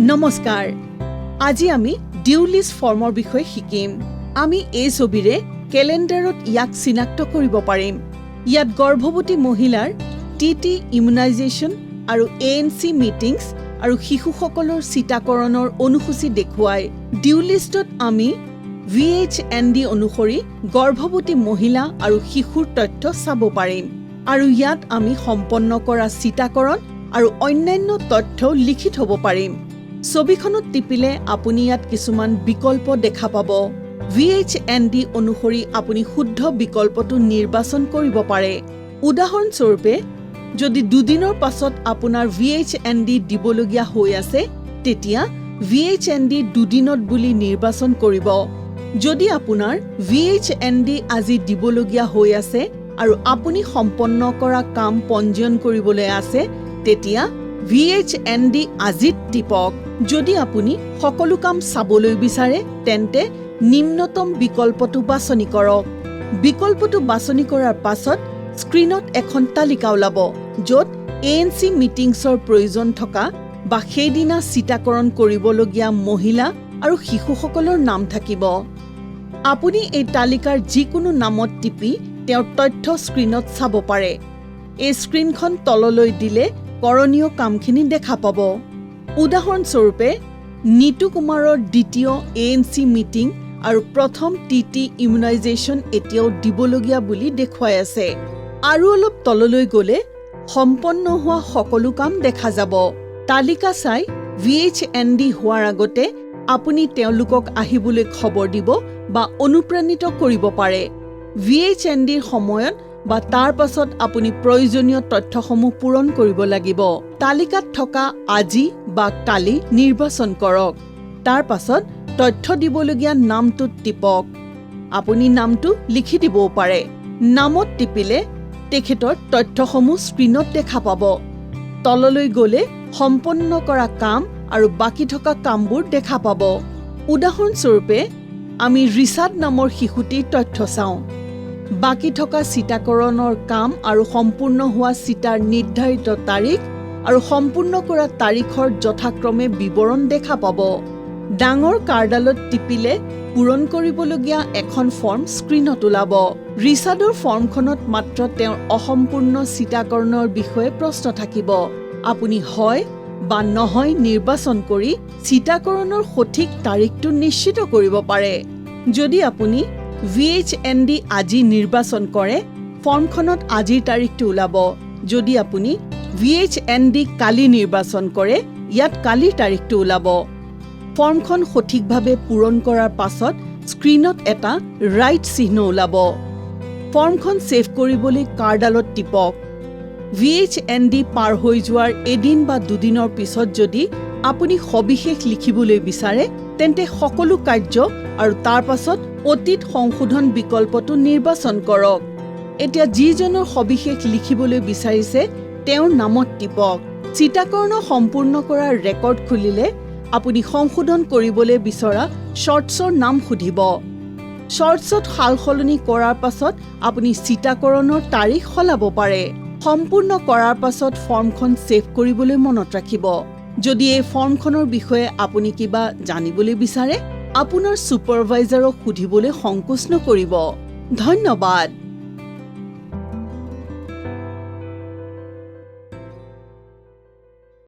নমস্কাৰ, আজি আমি ডিউ লিষ্ট ফৰ্মৰ বিষয়ে শিকিম। আমি এই ছবিৰে কেলেণ্ডাৰত ইয়াক চিনাক্ত কৰিব পাৰিম। ইয়াত গৰ্ভৱতী মহিলাৰ টিটি ইমিউনাইজেশ্যন আৰু এএনচি মিটিংছ আৰু শিশুসকলৰ ছিটাকৰণৰ অনুসূচী দেখুৱায়। ডিউ লিষ্টত আমি ভিএইচএনডি অনুসৰি গৰ্ভৱতী মহিলা আৰু শিশুৰ তথ্য চাব পাৰিম আৰু ইয়াত আমি সম্পন্ন কৰা ছিটাকৰণ আৰু অন্যান্য তথ্যও লিখি থব পাৰিম। ছবিখনত টিপিলে আপুনি ইয়াত কিছুমান বিকল্প দেখা পাব। ভিএইচএনডি অনুসৰি আপুনি শুদ্ধ বিকল্পটো নিৰ্বাচন কৰিব পাৰে। উদাহৰণস্বৰূপে, যদি 2 দিনৰ পাছত আপোনাৰ ভিএইচএনডি দিবলগীয়া হৈ আছে, তেতিয়া ভিএইচএনডি 2 দিনত বুলি নিৰ্বাচন কৰিব। যদি আপোনাৰ ভিএইচএনডি আজি দিবলগীয়া হৈ আছে আৰু আপুনি সম্পন্ন কৰা কাম পঞ্জীয়ন কৰিবলৈ আছে, তেতিয়া ভিএইচএনডি আজিত টিপক। যদি আপুনি সকলো কাম চাবলৈ বিচাৰে, তেন্তে নিম্নতম বিকল্পটো বাছনি কৰক। বিকল্পটো বাছনি কৰাৰ পাছত স্ক্ৰীণত এখন তালিকা ওলাব, য'ত এএনচি মিটিংছৰ প্ৰয়োজন থকা বা সেইদিনা ছিটাকৰণ কৰিবলগীয়া মহিলা আৰু শিশুসকলৰ নাম থাকিব। আপুনি এই তালিকাৰ যিকোনো নামত টিপি তেওঁৰ তথ্য স্ক্ৰীণত চাব পাৰে। এই স্ক্ৰীণখন তললৈ দিলে কৰণীয় কামখিনি দেখা পাব। উদাহৰণস্বৰূপে, নিতু কুমাৰৰ দ্বিতীয় এএনচি মিটিং আৰু প্ৰথম টিটি ইমিউনাইজেশ্যন এতিয়াও দিবলগীয়া বুলি দেখুৱাই আছে। আৰু অলপ তললৈ গ'লে সম্পন্ন হোৱা সকলো কাম দেখা যাব। তালিকা চাই ভিএইচএনডি হোৱাৰ আগতে আপুনি তেওঁলোকক আহিবলৈ খবৰ দিব বা অনুপ্ৰাণিত কৰিব পাৰে। ভিএইচএনডিৰ সময়ত বা তাৰ পাছত আপুনি প্ৰয়োজনীয় তথ্যসমূহ পূৰণ কৰিব লাগিব। তালিকাত থকা আজি বা কালি নিৰ্বাচন কৰক। তাৰ পাছত তথ্য দিবলগীয়া নামটোত টিপক। আপুনি নামটো লিখি দিবও পাৰে। নামত টিপিলে তেখেতৰ তথ্যসমূহ স্ক্ৰীণত দেখা পাব। তললৈ গ'লে সম্পন্ন কৰা কাম আৰু বাকী থকা কামবোৰ দেখা পাব। উদাহৰণস্বৰূপে, আমি ৰিচাৰ্ড নামৰ শিশুটিৰ তথ্য চাওঁ। বাকী থকা ছিটাকৰণৰ কাম আৰু সম্পূৰ্ণ হোৱা ছিটাৰ নিৰ্ধাৰিত তাৰিখ আৰু সম্পূৰ্ণ কৰা তাৰিখৰ যথাক্ৰমে বিৱৰণ দেখা পাব। ডাঙৰ কাঁড়ডালত টিপিলে পূৰণ কৰিবলগীয়া এখন ফৰ্ম স্ক্ৰীণত ওলাব। ৰিচাৰ্ডৰ ফৰ্মখনত মাত্ৰ তেওঁৰ অসম্পূৰ্ণ ছিটাকৰণৰ বিষয়ে প্ৰশ্ন থাকিব। আপুনি হয় বা নহয় নিৰ্বাচন কৰি ছিটাকৰণৰ সঠিক তাৰিখটো নিশ্চিত কৰিব পাৰে। যদি আপুনি ভিএইচএনডি আজি নিৰ্বাচন কৰে, ফৰ্মখনত আজিৰ তাৰিখটো ওলাব। যদি আপুনি ভিএইচএনডি কালি নিৰ্বাচন কৰে, ইয়াত কালিৰ তাৰিখটো ওলাব। ফৰ্মখন সঠিকভাৱে পূৰণ কৰাৰ পাছত স্ক্ৰীণত এটা ৰাইট চিহ্ন ওলাব। ফৰ্মখন ছেভ কৰিবলৈ কাঁড়ডালত টিপক। ভিএইচএনডি পাৰ হৈ যোৱাৰ এদিন বা দুদিনৰ পিছত যদি আপুনি সবিশেষ লিখিবলৈ বিচাৰে, তেন্তে সকলো কাৰ্য আৰু তাৰ পাছত অতীত সংশোধন বিকল্পটো নিৰ্বাচন কৰক। এতিয়া যিজনৰ সবিশেষ লিখিবলৈ বিচাৰিছে, তেওঁৰ নামত টিপক। ছিটাকৰণ সম্পূৰ্ণ কৰাৰ ৰেকৰ্ড খুলিলে আপুনি সংশোধন কৰিবলৈ বিচৰা শ্বৰ্টছৰ নাম সুধিব। শ্বৰ্টছত সালসলনি কৰাৰ পাছত আপুনি ছিটাকৰণৰ তাৰিখ সলাব পাৰে। সম্পূৰ্ণ কৰাৰ পাছত ফৰ্মখন ছেভ কৰিবলৈ মনত ৰাখিব। যদি এই ফৰ্মখনৰ বিষয়ে আপুনি কিবা জানিবলৈ বিচাৰে, আপোনাৰ ছুপাৰভাইজাৰক সুধিবলৈ সংকোচ নকৰিব। ধন্যবাদ।